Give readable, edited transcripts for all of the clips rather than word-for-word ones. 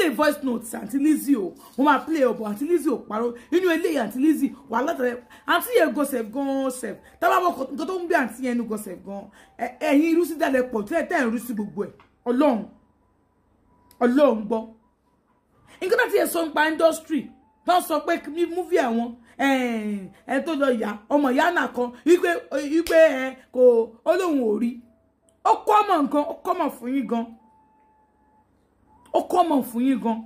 play voice notes Aunty Lizzy o, mo máa play ọ̀bọ̀ Aunty Lizzy ò parọ́ inú eléyìí. Aunty Lizzy wà látàrẹ, àǹtí yẹn gan sef, gan sef, tábà mọ nǹkan tó ń bí àǹtí yẹn nu gan sef gan. Ẹ̀yin irú sí dalẹ̀ pọ̀ tẹ́lẹ̀ tẹ́ ń rú sí gbogbo ẹ̀. Ọlọ́run, Ọlọ́run gbọ́, nǹkan tó ti yẹ sọ nípa industry tó ń sọ pé ní movie àwọn ẹ tó lọ yá ọmọ ìyá náà kan wípé ẹ kò ó lóun ò rí. Ó kọ́ mọ̀ nǹkan, ó kọ́ mọ̀ fún yín gan, ó kọ́ mọ̀ fún yín gan.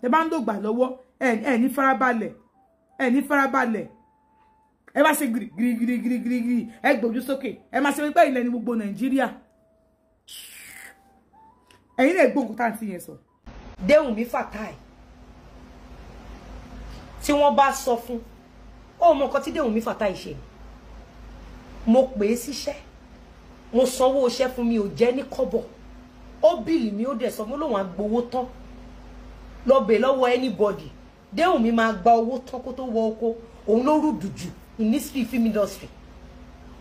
Ẹ bá ń dògbà lọ́wọ́, ẹ ní farabalẹ̀, ẹ ní farabalẹ̀. Ẹ bá ṣe girigirigirigiri, ẹ gbójú sókè, ẹ máa ṣe wípé ilẹ̀ ní gbogbo Nàìjíríà. Ẹ̀yin lè gbọ́ nǹkan tá à ń ti yẹn sọ. Déhùnmí Fatai, tí wọ́n bá sọ fún ó mọ nǹkan tí Déhùnmí Fatai ṣe. Mo pè é síṣẹ́, mo sanwó iṣẹ́ fún, mi ò jẹ́ ní kọ́bọ̀. Ó bill mi, ó dẹ̀ sọ fún lóun àgbowó tán. Lọ bè lọ́wọ́ anybody, Déhùnmí máa gba owó tán kó tó wọ oko. Òun ló rúdù jù in history film industry.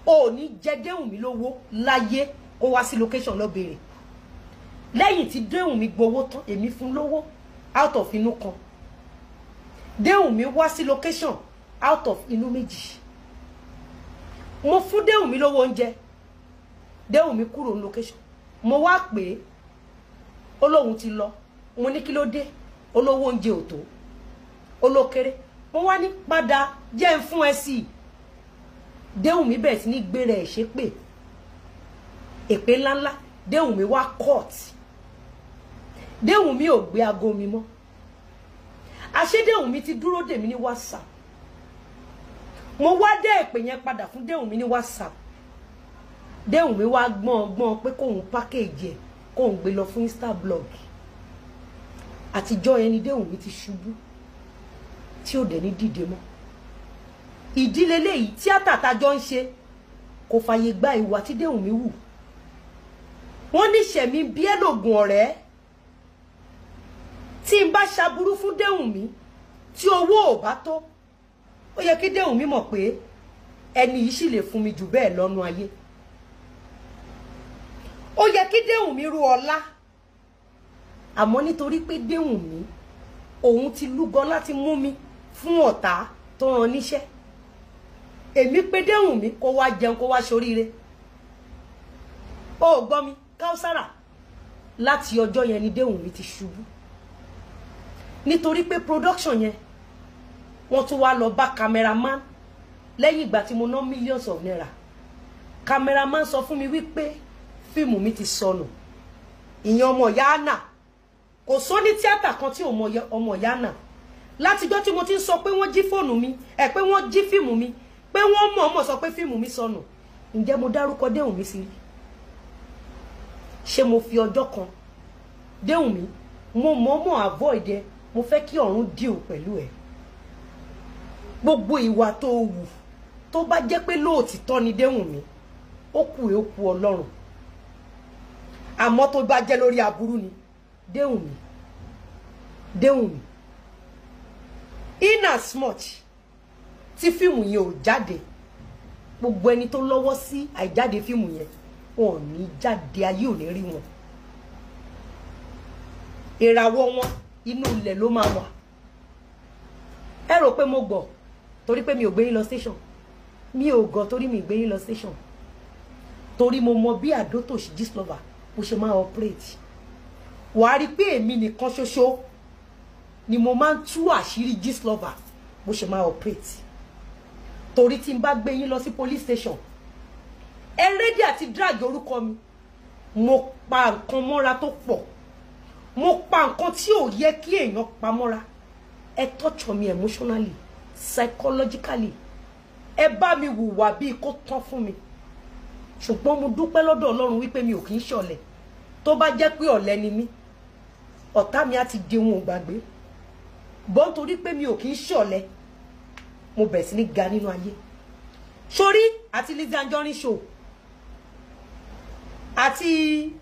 Ó ní jẹ́ Déhùnmí lówó láyé kó wá sí location lọ bèrè. Lẹ́yìn tí Déhùnmí gbowó tán, èmi fún lówó out of inú kan. Déhùnmí wá sí location out of inú méjì. Mo fún Déhùnmí lówó oúnjẹ, Déhùnmí kúrò ní location. Mo wá pè é, ó lóun ti lọ. Mo ní kí ló dé? Olówó oúnjẹ ò tó, olókéré. Mo wá ní padà jẹ́ ń fún ẹ sí i. Déhùnmí bẹ̀rẹ̀ sí ní gbéra ẹ̀ ṣépè, èpè ńláńlá. Déhùnmí wá court, Déhùnmí ò gbé aago mi mọ́. Àṣé Déhùnmí ti dúró dè mí ní WhatsApp. Mo wá dé èpè yẹn padà fún Déhùnmí ní WhatsApp. Déhùnmí wá gbọ́n gbọ́n pé kóun package ẹ̀, kóun gbé lọ fún Instablog. Àtijọ́ yẹn ni Déhùnmí ti ṣubú tí ò dẹ̀ ní dìde mọ́. Ìdílé léyìí, tíátà tájọ́ ń ṣe kò fàyè gba ìwà tí Déhùnmí wù. Wọ́n ní ṣẹ̀mí bí ẹ lògùn ọ̀rẹ́. Tí n bá ṣaburú fún Déhùnmí, tí owó ò bá tó, ó yẹ kí Déhùnmí mọ̀ pé ẹni yìí sì lè fún mi jù bẹ́ẹ̀ lọ́nu ayé. Ó yẹ kí Déhùnmí rú ọlá, àmọ́ nítorí pé Déhùnmí òun ti lúgọ láti mú mi fún ọ̀tá tó rán níṣẹ́. Èmi pé Déhùnmí kó wá jẹun, kó wá ṣoríire. Ó gbọ́ mi, Káúsára, láti ọjọ́ yẹn ni Déhùnmí ti ṣubú, nítorí pé production yẹn, wọ́n tún wá lọ bá cameraman. Lẹ́yìn ìgbà tí mo ná millions of naira, cameraman sọ fún mi wípé fíìmù mi ti sọnù. Ìyẹn ọmọ Yánà, kò sóní tíátà kan tí ò mọ ọmọ Yánà. Látijọ́ tí mo ti ń sọ pé wọ́n jí fóònù mi ẹ̀, pé wọ́n jí fíìmù mi, pé wọ́n mọ̀ọ́mọ̀ sọ pé fíìmù mi sọnù, ǹjẹ́ mo dárúkọ Déhùnmí sí rí? Ṣé mo fi ọjọ́ kan Déhùnmí? Mo mọ̀ọ́mọ̀ avoid ẹ. Mo fẹ́ kí ọ̀run deal pẹ̀lú ẹ. Gbogbo ìwà tó wù, tó bá jẹ́ pé lóòtítọ́ ni Déhùnmí, ó kù, ó kù Ọlọ́run. Àmọ́ tó bá jẹ́ lórí aburú ni Déhùnmí, Déhùnmí, in as much tí fíìmù yẹn ò jáde, gbogbo ẹni tó lọ́wọ́ sí àìjáde fíìmù yẹn, wọn ò ní jáde, ayé ò ní rí wọn. Ìràwọ̀ wọn, inú ilẹ̀ ló máa wà. Ẹ rò pé mo gọ̀ torí pé mi ò gbé yín lọ station. Mi ò gọ̀ torí mi ò gbé yín lọ station, torí mo mọ bí àdótòṣì Gistlover bó ṣe máa operate. Wàá rí i pé èmi nìkan ṣoṣo ni mo máa ń tú àṣírí Gistlover bó ṣe máa operate, torí tí n bá gbé yín lọ sí police station, ẹ ready àti drag orúkọ mi. Mo pa nǹkan mọ́ra tó pọ̀, mo pa nǹkan tí ò yẹ kí èèyàn pa mọ́ra. Ẹ torture mi emotionally, psychologically, ẹ bá mi hùwà bíi kó tán fún mi. Ṣùgbọ́n mo dúpẹ́ lọ́dọ̀ Ọlọ́run wípé mi ò kì í ṣọ̀lẹ. Tó bá jẹ́ pé ọ̀lẹ ni mí, ọ̀tá mi á ti di ohun ògbàgbé bọ́n. Torí pé mi ò kì í ṣọ̀lẹ, mo bẹ̀ sí ní ga nínú ayé. Sórí àti Lizzy Anjorin show àti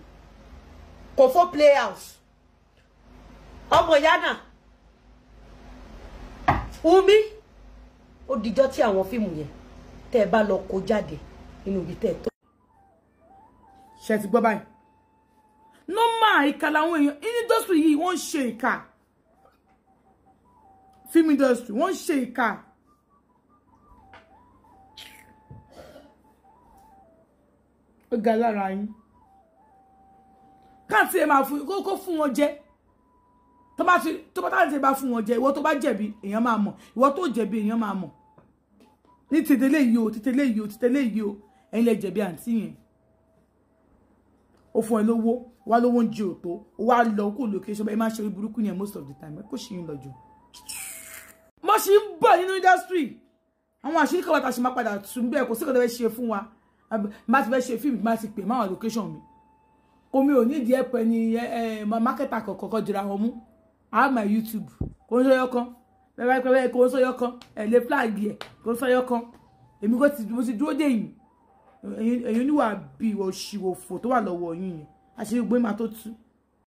Kòfó Playhouse, ọmọ yánà Wumi, ó dijọ́ tí àwọn fíìmù yẹn tẹ́ ẹ bá lọ kó jáde nínú ibi tẹ́ ẹ tó. Ṣe ti gbọ́ báyìí? Normal ìkà làwọn èèyàn industry yìí, wọ́n ń ṣe ìkà. Film industry, wọ́n ń ṣe ìkà. Ó ga lára yín. Káàtì ẹ máa fún kó fún wọn jẹ. Tó bá ti tó bá táǹtì bá fún wọn jẹ, ìwọ tó bá jẹ̀bi èèyàn máa mọ̀, ìwọ tó jẹ̀bi èèyàn máa mọ̀. Ní tètè yìí o, tètè yìí o, tètè yìí o, ẹ̀yin lẹ jẹ̀bi àǹtí yẹn. Ó fún ẹ lówó, wá lówó ń jẹ òtó, ó wá lọ kó location, ẹ máa ṣe orí burúkú yẹn most of the time, ẹ kó ṣì ń lọ jù. Mo ṣì ń bọ̀ nínú industry. Àwọn àṣírí kan wà tá a ṣe máa padà tún bẹ́ẹ̀, kò sí nǹkan tó fẹ́ ṣe fún wa. Má ti fẹ́ ṣe fíìmù, má ti pè má wà location mi. Omi ò ní ìdí ẹ̀pẹ̀ ni mákẹ́tà kọ̀ọ̀kan jìra wọn mú. I have my YouTube. Kò ń sọ́yọ́ kan. Bẹ́ẹ̀ kò ń sọ́yọ́ kan. Ẹ̀ lè flag ẹ̀ kò ń sọ́yọ́ kan. Èmi kò ti mo ti dúró dè yín. Ẹ̀yin oníwà bí òṣìwòfò tó wà lọ́wọ́ yín yẹn. Àṣírí gbé máa tó tú.